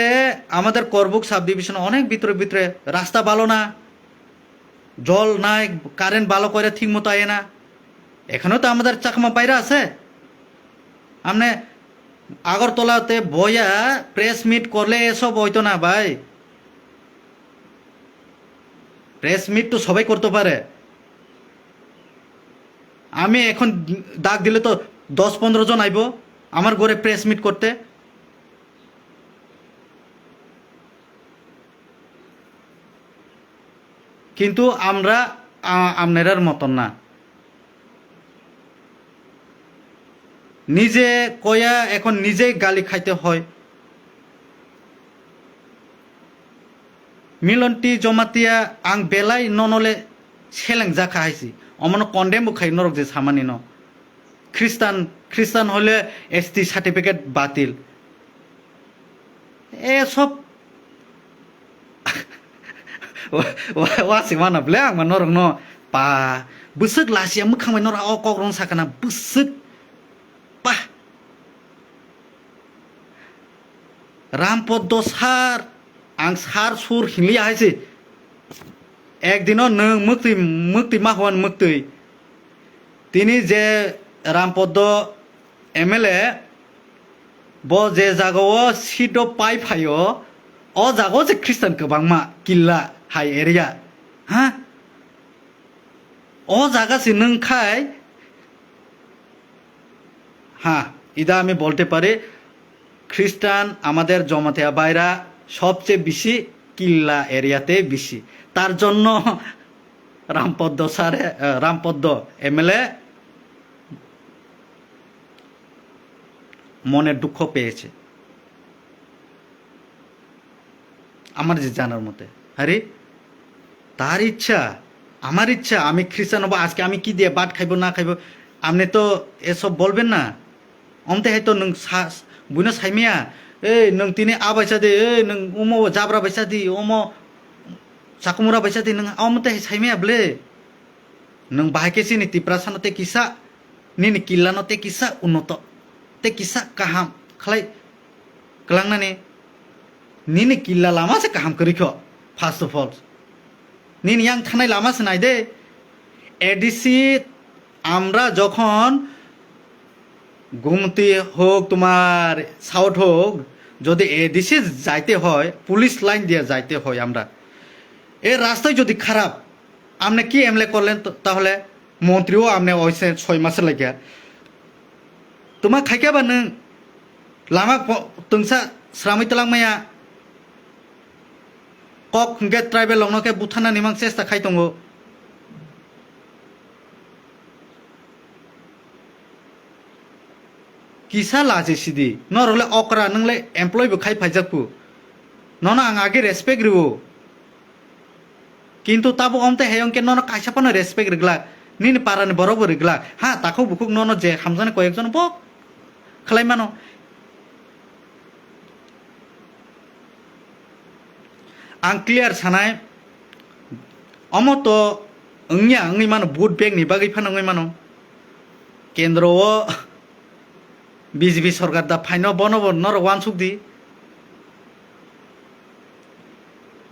আমাদের করবুক সাব ডিভিশন অনেক ভিতরে ভিতরে রাস্তা ভালো না, জল নাই, কারেন্ট ভালো করে ঠিক মতো আয় না। এখানেও তো আমাদের চাকমা বাইরে আছে। আপনি আগরতলাতে বইয়া প্রেস মিট করলে এসব হইতো না ভাই। প্রেস মিট তো সবাই করতে পারে। আমি এখন ডাক দিলে তো দশ পনেরো জন আইবো আমার ঘরে প্রেস মিট করতে। কিন্তু আমরা, আ-, আপনারার মতন না। নিজে কয়া এখন নিজেই গালি খাইতে হয়। মিলন্তি Jamatia ang belai nono le seleng jakha haisi. Omono condemn bo khai norok je samani no. Khristan, Khristan hole S T certificate batil. এসব ওয়া, ওয়া, ওয়া sima na ble ang ma norok no pa bwswk lasia mwkhang bai norok o kok rong sakana bwswk pa Rampoddo sar ang sar sur hinliya hai se ekdino nwng mwktwi mwktwi ma hwan mwktwi tini je Rampoddo M L A bo je jagao seat o pai phaio, o jagao je Christian kwbangma killa hai area, ha? O jaga se nwng khai, ha, ida ami bolte pari, Christian amader Jamatia baira sobche bisi killa area te bisi. Tar jonno Rampoddo sare, eh, Rampoddo M L A মনের দুঃখ পেয়েছে। আমার যে জানার মতে, আরে, তার ইচ্ছা, আমার ইচ্ছা, আমি খ্রিস্টান হবো, আজকে আমি কি দিয়ে ভাত খাইবো না খাইবো, আপনি তো এসব বলবেন না। অন্তে হয়তো নং সা-, বুঝনা সাইমিয়া, এই নং তিনি আবাইসা দে, এই নং উমো জাবরা বাইসা দি, উমো চাকুমুরা বাইসা দি, নং অমতে সাইমিয়া বলে। Nwng bahai khe chini Tiprasano tei kisa Nini killano tei kisa unnoto, tei kisa kaham khlai kwlangnani, nini killa lama se kaham kwrwi kho, first of all. Nini yang thanai lama se nai de. ADC আমরা যখন গুমতি হোক, তোমার সাউথ হোক, যদি এডিসি যাইতে হয়, police line দিয়ে যাইতে হয় আমরা, এ রাস্তায় যদি খারাপ, আপনি কি এমএলএ করলেন তো? তাহলে মন্ত্রীও আপনি ওই সে ছয় মাসে লাগিয়া তোমার খাইকে বা নং lama po-, tungsa sramwi twlangmaya. Kok hwnkhe tribal rokno khe butharnani mang chesta khai tongo. Kisa lachi sidi, norok le okra, nwng le employee bo khai phaijak pu. Nono ang age respect rwo. Kintu tabuk omte heyong khe nono kaisa phano respect rwglak, nini parani borok bo rwglak. Ha, takhuk bukhuk nono je hamjaknai koyekjon bo khlai mano. Ang clear sanai, omo to wngya wngwi mano, vote bank ni bagwi phano wngwi mano. Kendro o B J P sorkar da phaino bono bo norok uansuk di.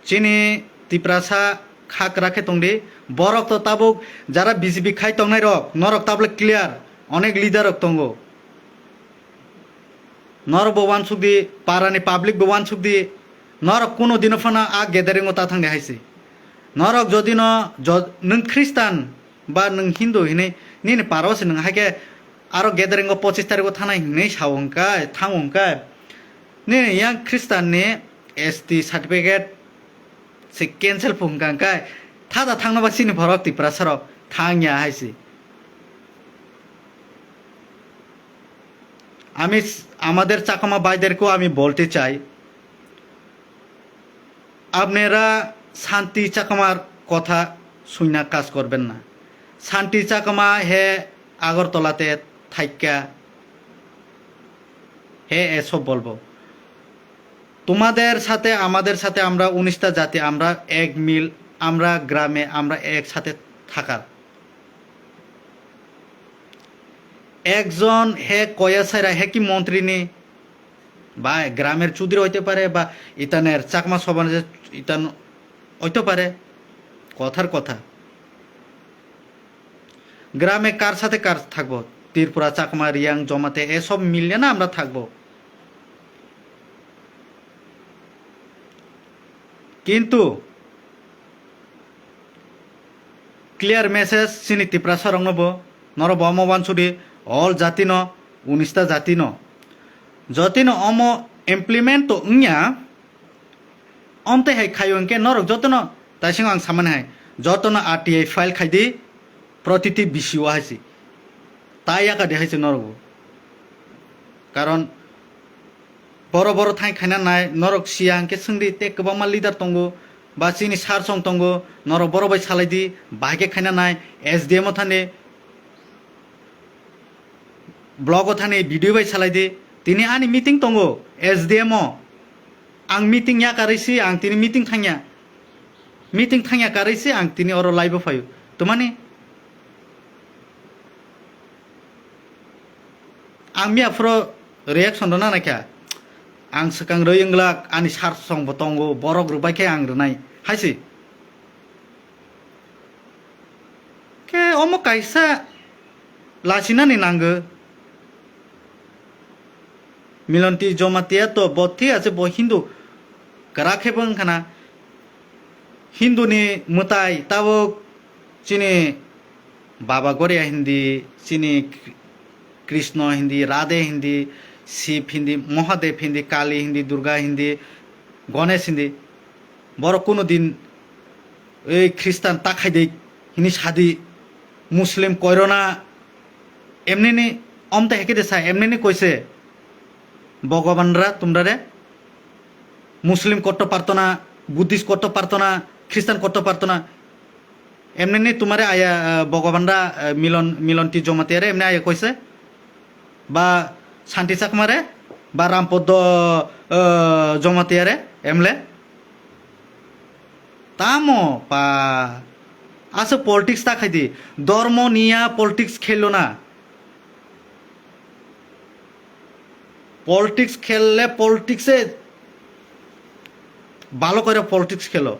Chini Tiprasa kha kwrak khe tong di. Borok to tabuk jara B J P khai tongnai rok, norok tabuk le clear, onek leader rok tongo. Norok bo uansuk di, parani public bo uansuk di. Norok kuno dino phano a gathering o ta thang di hai se. Norok jodi no jo-, nwng Khristan ba nwng Hindu hinwi nini para o se nwng hai khe aro gathering o pochis tarikh o thanai hinwi sao hwnkhe, thango hwnkhe, nini yang Khristan ni S T certificate se cancel phu hwnkha hwnkhe, thada thangno ba chini borok Tiprasa rok thangya hai se. আমি স-, আমাদের চাকমা ভাইদেরকেও আমি বলতে চাই, আপনারা শান্তি চাকমার কথা শুনা কাজ করবেন না। শান্তি চাকমা হে আগরতলাতে থাইক্কা, হে এসব বলবো। তোমাদের সাথে আমাদের সাথে আমরা উনিশটা জাতি, আমরা এক মিল, আমরা গ্রামে, আমরা একসাথে থাকার। একজন হে কয়া সাইরা, হে কি মন্ত্রী নি? বা গ্রামের চুদ্র হইতে পারে, বা ইতানের চাকমা সমাজের ইতান হইতে পারে। কথার কথা। গ্রামে কার সাথে কার থাকবো? ত্রিপুরা, চাকমা, রিয়াং, জমাতে এসব মিললে না আমরা থাকবো। কিন্তু clear message chini Tiprasa rokno bo, norok bo omo uansuk di, all jati no, unista jati no, jotino omo implement to wngya, omtwi hai khaio hwnkhe norok jotono, taising ang samani hai, jotono R T I file khai di, protiti B C O hai se, ta yaka di hai se norok bo, karon Boro boro thang khaina nai, norok siya hwnkhe swngdi, tei kwbangma leader tongo, ba chini sar song tongo, norok boro bai salai di, bahai khe khaina nai, S D M o thani, block o thani, B D O bai salai di. Tini ani meeting tongo, S D M o. Ang meeting ya karwi si, ang tini meeting thangya. Meeting thangya karwi si, ang tini oro live o phaio. Tumani? Ang miya phuru reaction rwna naikha. Ang swkang rwi wnglak, ani sar song bo tongo, borok rwbai khe ang rwnai. Hai se. Khe omo kaisa lachinani nango. Milonti Jomatia to bo thik ache, bo Hindu kwrak khe bo wngkha na. Hindu ni mwtai tabuk chini Baba Goria hindi, chini Kri-, Krishna hindi, Radhe hindi, Shiv hindi, Mahadev hindi, Kali hindi, Durga hindi, Ganesh hindi. Borok kuno din ei Khristan ta khai de hini sadi, Muslim koirona, emnini omte heke de sa, emnini koise, Bhogoban ra tumra re, Muslim kotto parto na, Buddhist kotto parto na, Khristan kotto parto na, emnini tumare aya, eh, Bhogoban ra, eh, Milon, Milonti Jomatia re emni aya koise, ba Santi Chakma re, ba Rampoddo, eh, Jomatia re, emle. Tamo pa, aswk politics ta khaidi, dormo niya politics khello na. Politics khelle politics e bhalo kore politics khelo.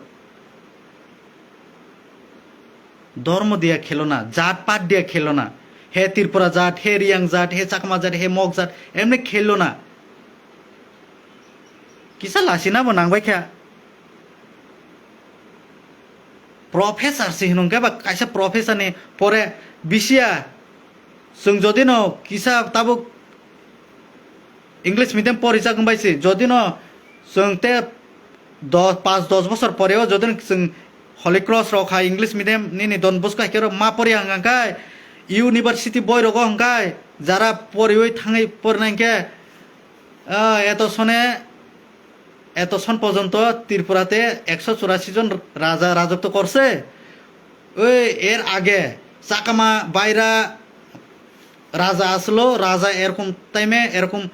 Dhormo diya khelo na, jat pat diya khelo na. He Tripura jat, he Riyang jat, he Chakma jat, he Mog jat, emni khelo na. Kisa lasina bo nang bai kha. Professor se hinung khe ba kaisa professor ni pore bisiya. Chwng jodi no kisa tabuk English medium pori jak wng bai se, jodi no chwng te dos, pas dos bosor pore o jodi no chwng Holy Cross rok hai English medium nini Don Bosco hai khe rok ma pori ang hang kai university boi rogo hang kai jara poriwi thangwi porina hingkhe, ah, eto sone, eto son porjonto Tripura te ekso churasi jon raja rajotwo korse. Oi, er age Chakma baira raja aslo, raja erokom time, erokom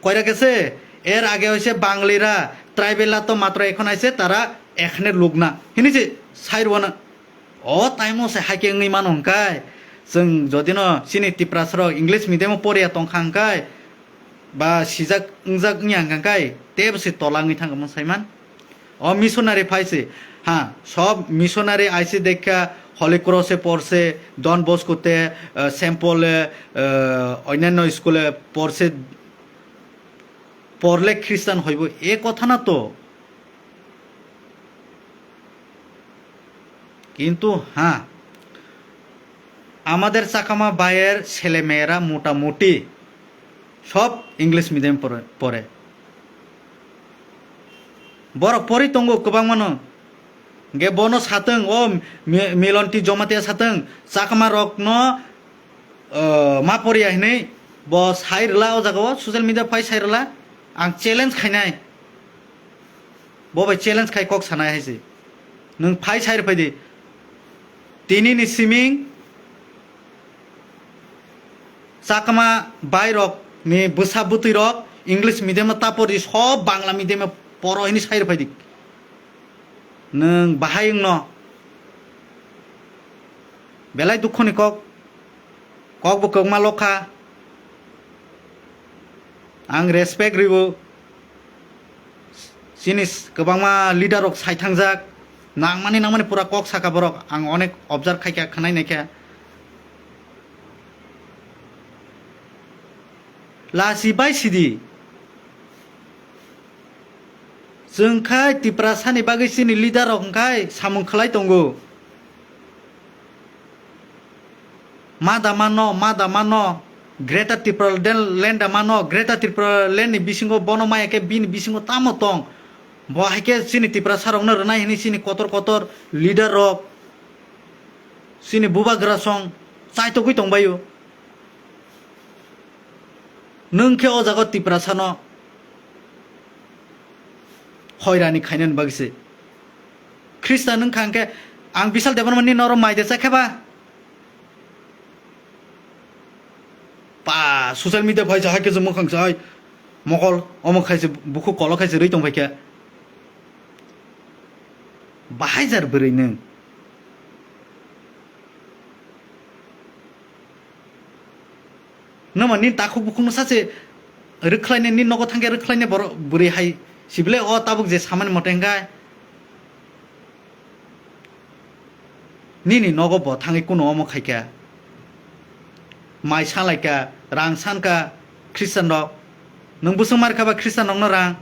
koira gese, er age hoise Banglira, tribal la to matro ekhon aise, tara ekhne lugna. Hini se sai rwana. O time o se haike wngwi mano hwnkhe, chwng jodi no chini Tiprasa rok English medium o poriya tongkha hwnkhe, ba sijak wngjak wngya hwnkhe, tebo se tola wngwi thangkha mung saiman. O missionary phai se, ha, sob missionary aise dekha Holy Cross e porse, Don Bosco te, eh, Saint Paul e, eh, onyanno school e porse, porle Christian hoibo, e kotha na to. কিন্তু হ্যাঁ, আমাদের চাকমা ভাইয়ের ছেলেমেয়েরা মোটামুটি সব English medium পড়ে, পড়ে। বড় পড়ি তঙ্গ কবাং মানো। Ge bono satwng, o mi-, Milonti Jomatia satwng, Chakma rokno, o, ma poriya hinwi bo sai rwla o jaga o, social media phai sai rwla. Ang challenge khainai. Bo bai challenge khai kok sanai hai se. Nwng phai sai rwphai di. Tini ni siming Chakma bai rok ni bwsa bwtwi rok English medium o ta pori, sob Bangla medium o poro hinwi sai rwphai di. Nwng bahai wngno belai dukhu ni kok. Kok bo kwbangma lokha. Ang respect rwo. Chini s-, kwbangma leader rok sai thangjak. Nangmani nangmani pura kok saka borok. Ang onek observe khaikha, khwnai naikha. Lasi bai sidi. Chwng khai Tiprasani bagwi chini leader rok hwnkhe samung khlai tongo. Ma da mano, ma da mano, Greater Tipraland da mano, Greater Tipraland ni bisingo bono maya khe bini bisingo tamo tong. Bo hai khe chini Tiprasa rokno rwnai hwnwi chini kotor kotor leader rok, chini bubagra song chaitogwi tongbaio. Nwng khe o jaga Tiprasano hoirani khainani bagwi se. Khristan wngkha hwnkhe ang Bishal Debbarma ni noro mai de chakhe ba? Pa, social media phai sa hai khe se mwkhang sa hai mokol omo khai se bukhuk kolok khai se rwi tong phai khe. Bahai jar bwrwi nwng. Nwma nini takhuk bukhukno sache rwkhlainai, nini nogo thangkhe rwkhlainai borok bwrwi hai sible o tabuk je samani mote hwnkhe nini nogo bo thangwi kuno omo khaikha, mai salaikha, rang sankha Christian rok, nwng bwswk markha ba Christian rokno rang?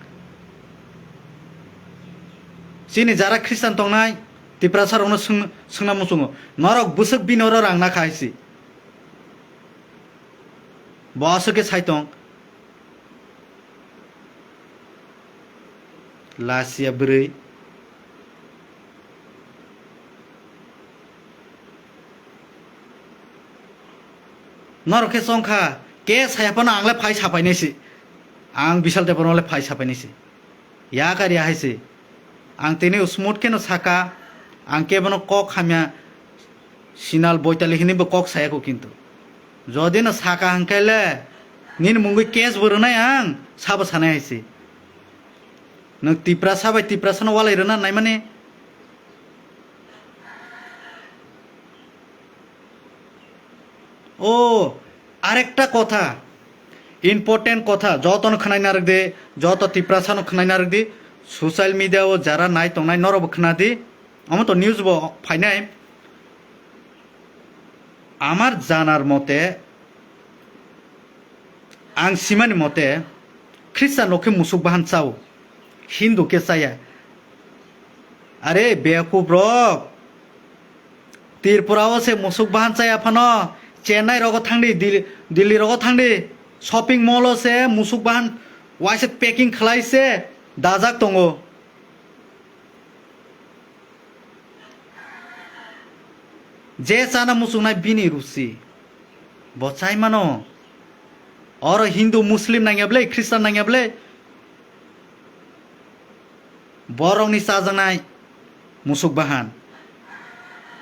Chini jara Christian tongnai Tiprasa rokno swng-, swngna muchungo, norok bwswk bini oro rang nakha hai si. Bo aswk khe sai tong. Lasia bwrwi. Norok khe chongkha, ke saya phano ang le phai sapai nai si. Ang Bishal Debbarma le phai sapai nai si. Yakar ya hai se. Ang tini smooth kheno saka, ang kebono kok hamya sinal boitali hinwi bo kok sayako kintu. Jodi no saka hwnkhe le nini mungwi case bo rwnai ang, sabo sanai hai se. Nwng Tiprasa bai Tiprasano walai rwna naimani. O, arekta kotha. Important kotha jotono khwnai narwk di, joto Tiprasano khwnai narwk di, social media o jara nai tongnai norokbo khwna di, omo to news bo phainai. Amar janar mote, ang simani mote, Khristan rok khe musuk bahan chao, Hindu khe chaya. Are beyakub rok, Tripura o se musuk bahan chaya phano, Chennai rogo thangdi, Dil-, Delhi rogo thangdi, shopping mall o se musuk bahan waisa packing khlai se dajak tongo. Je chana muchungnai bini ruchi, bo chai mano. Oro Hindu, Muslim nangya bwle, Khristan nangya bwle, borokni chajaknai musuk bahan.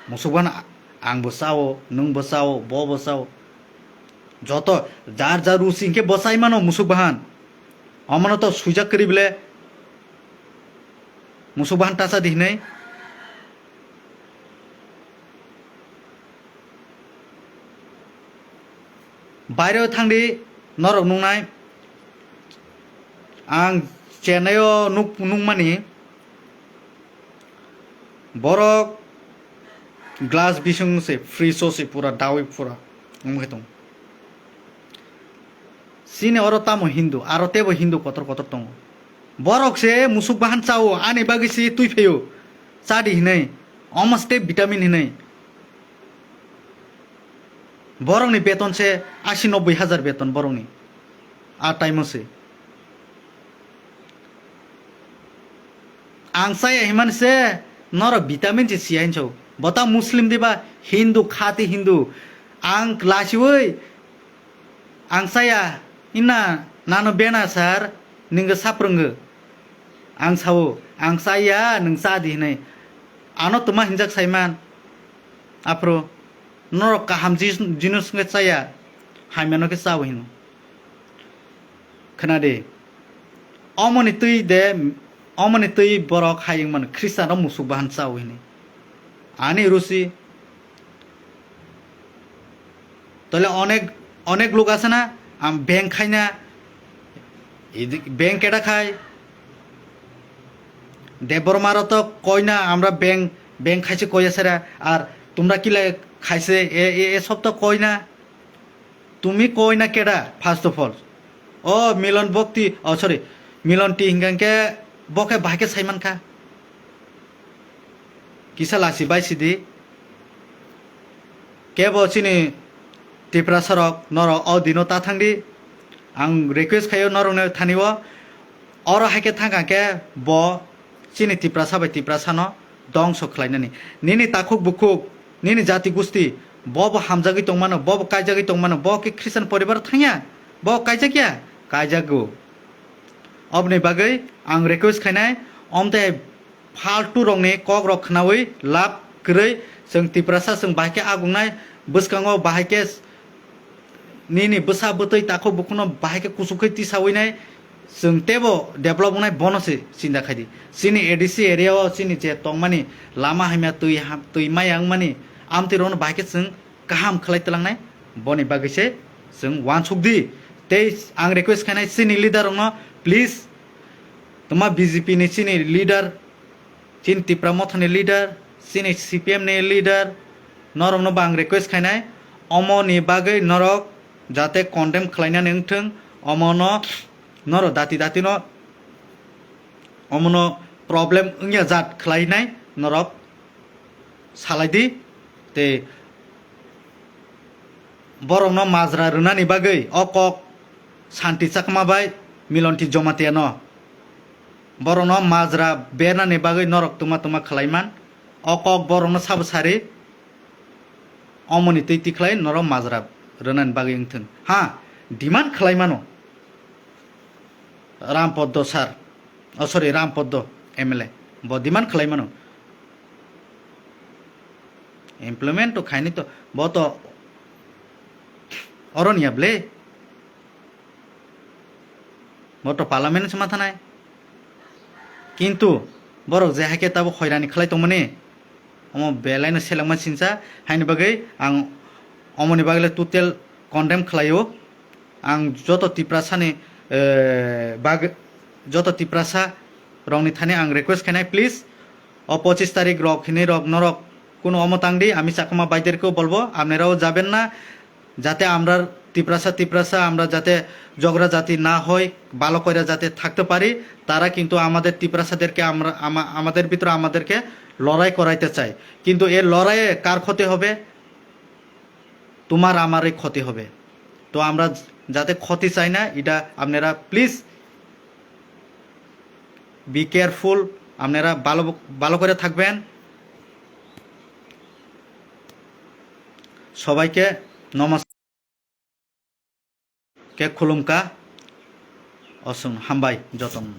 Musuk bahan a-, angbo chao, nwngbo chao, bobo chao. Joto jar jar ruchi hinkhe bo chai mano musuk bahan. Omono to swijak kwrwi bwle musuk bahan ta cha di hinwi. Baireo thangdi norok nuknai. Ang Chennai o nuk-, nukmani borok glass bising se, fridge o se pura dawi pura wngwi tong. Chini oro tamo Hindu, aro tebo Hindu kotor kotor tongo. Borok se musuk bahan chao, ani bagwi se twi phaio. Chadi hinwi, omo se tei vitamin hinwi. Borokni beton se asi nobboi hajar beton borokni. A time o se. Ang chaya hinmani se norok vitamin se siya hinso. Bota Muslim diba Hindu, khati Hindu. Ang lasiwi ang chaya hinna nano bena sar ningga saprungo. Ang sao, ang chaya, nwng cha di hinwi. Ano tuma hinjak saiman. Aphuru norok kaham jis-, jinus wngkhe chaya, hamyano khe chao hino. Khwnadi, omoni twi de, omoni twi borok hayung mano Khristanrok musuk bahan chao hini. Ani ruchi, tole onek, onek luk asana, ang beng khaina, idi-, beng keda khai, Debbarma rok to koi na, amra beng, beng khaise koi asera, ar tumra kila khaise, e, e, e sob to koi na. Tumi koi na keda, first of all. O Milon Bhakti, oh, sorry, Milon T hinkha khe bo khe bahai khe sai mankha. Kisa lasi bai sidi. Kebo chini Tiprasa rok norok o dino ta thangdi. Ang request khaio norokno thani o. Oro hai khe thangkha khe bo chini Tiprasa bai Tiprasa no dongso khlainani. Nini takhuk bukhuk, nini jati gusti, bo bo hamjagwi tongmano, bo bo kaijagwi tongmano, bo khe Christian poribar thangya, bo kaijakya, kaijago. Oboni bagwi ang request khainai, omte faltu rokni kok rok khnaui lab kwrwi chwng Tiprasa chwng bahai khe agungnai bwskango bahai khe Nini bwsa bwtwi takhuk bukhukno bahai khe kuchuk khe tisaui nai, chwng teibo develop wngnai, bono se chinta khai di. Chini A D C area o chini je tongmani lama hamya, twi ha-, twi maya wngmani, amtwi rokno bahai khe chwng kaham khlai twlangnai, boni bagwi se chwng uansuk di. Tei ang request khainai chini leader rokno, please, twma B J P ni chini leader, chini Tipra Mothani leader, chini C P M ni leader, norokno bo ang request khainai, omo ni bagwi norok jate condemn khlainani wngthwng, omono norok dati dati no omono problem wngya jat khlainai norok salai di, tei borokno majra rwnani bagwi o kok Santi Chakma bai Milonti Jomatia no. Borokno majra bernani bagwi norok twma twma khlai man. O kok borokno sabo sari, omoni twi tikhlai norok majra rwnani bagwi wngthwng. Ha, demand khlai mano Ram Poddo sir. Oh, sorry, Ram Poddo M L A. Bo demand khlai mano. Implement to khaini to, bo to oro niya ble. Bo to parliament se ma thanai. Kintu borok je hai khe tabo hoirani khlai tongmani, omo belai no selengma sinsa, haini bagwi ang omoni bagwi le total condemn khlaio. Ang joto Tiprasani, eh, bag-, joto Tiprasa rokni thani ang request khainai, please, o pochis tarik rok hinwi rok norok kuno omo tangdi, ami Chakma bhaiderkeo bolbo, apnarao jaben na, যাতে আমরা তিপ্রাসা তিপ্রাসা আমরা যাতে ঝগড়াঝাটি না হয়, ভালো করে যাতে থাকতে পারি, তারা কিন্তু আমাদের তিপ্রাসাদেরকে আমরা, আমা-, আমাদের ভিতরে আমাদেরকে লড়াই করাইতে চায়। কিন্তু এর লড়াইয়ে কার ক্ষতি হবে? তোমার আমারই ক্ষতি হবে। তো আমরা যাতে ক্ষতি চাই না, এটা আপনারা please be careful, আপনারা ভালো, ভালো করে থাকবেন। সবাইকে নমস্কার, কে খুলুমকা, অসম হামবাই যতন।